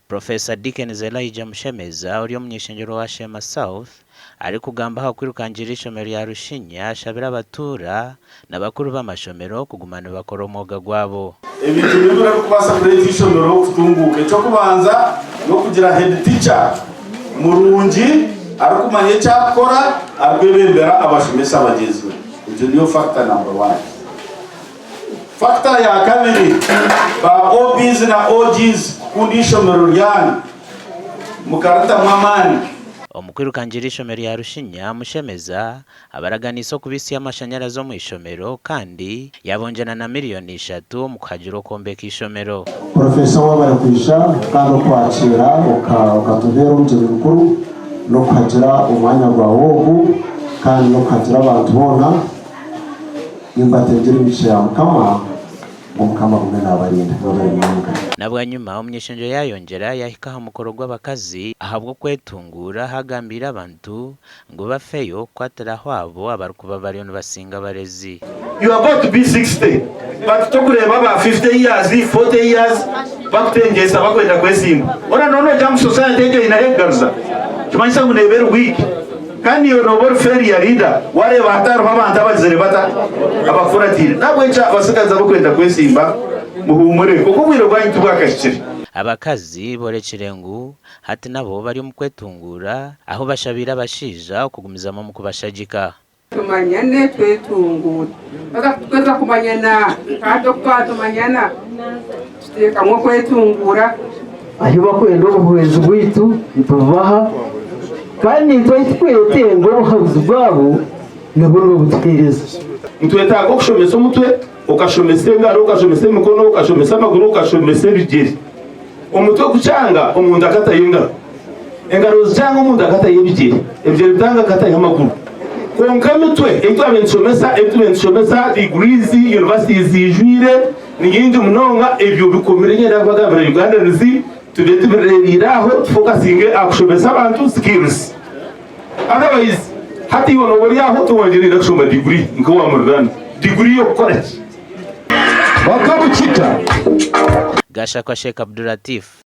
Professor Dickens Elijah Mushemeza ori omuny'ishengyero wa Sheema South arikugamba aha kwirukangirira eishomero rya Rushinya ashabire abatuura na bakuru b'amashomero kuguma nibakora omwoga gwabo. Ebintu bibiri ebirikubaasa kureeta eishomero kutunguuka, eky'okubanza n'okugira head teacher murungi arikumanya eki arikukora arikwebembera abashomesa bagyenzi be. Egyo niyo factor number one. Factor ya kabiri, ba OBs na OGs kukunda eishomero ryanyu mukaritamu amaani. Omu kwirukangira eishomero rya Rushinya, Mushemeza abaraganiise okubitsya amashanyarazi omu ishomero kandi yabongyera na miriyoni ishatu omu kuhagira okwombeka eishomero. Professor webare kwija kandi okwakiira okatubeera omugyenyi mukuru n'okuhagira omwanya gwawe ogu kandi n'okuhagira abantu boona. Nimbatengyera emigisha ya Mukama ngu Mukama agume nabarinda. Mwebare munonga. Na bwanyima omunyeshengyero yaayongyera yaahika aha mukoro gw'abakazi ahabw'okwetunguura ahu agambiire abantu ngu bafeyo kukwatiraho abo abarikuba bariyo nibasinga abarezi. You are about to be 60 but tokureeba aba 50 years, 40 years bakutengyesa bakwenda kwesimba. Hoona noona ogira ngu society egyo eine ahu ekugaruza? Nikimanyisa ngu neeba eri weak. Kandi iwe nooba ori failure leader wareeba hatariho abantu abagizire bata? Abakukuratiire. Nahabwekyo abatsigazi abarikwenda kwesimba muhuumure kwonka obwire bwanyu tibwakahikire. Abakazi borekire ngu hati nabo bari omu kwetunguura ahu bashabiire abashaija okugumizamu omu kubashagika. Tumanyane twetunguure. Haza kutukweza kumanyana kandi oku twatumanyana tuteekamu okwetunguura. Ahi bakwenda obuhwezi bwaitu nitububaha, kandi naitwe ahi tukwetenga obuhabuzi bwabo nabwo nibabutuheereza. Nitwetaaga okushomesa omutwe, okashomesa engaro, okashomesa emikono, okashomesa amaguru, okashomesa ebigyere. Omutwe gukyanga omuntu akatayo engaro, engaro zikyanga omuntu akatayo ebigyere, ebigyere bitanga akatayo amaguru. Kwonka emitwe ei twabaire nitushomesa, ebi tubaire nitushomesa, degrees, universities ziijwire, Ni bingi munonga ebyo bikomire nyenda kubagambira Ugandans tube tubirebiire aho tufokasinge aha kushomesa abantu skills otherwise hati iwe noba ori aho tiwongyereire kushoma degree nka owa murirana degree y'okukora ki? Bakabukita. Gashakwa Sheikh Abdulatif.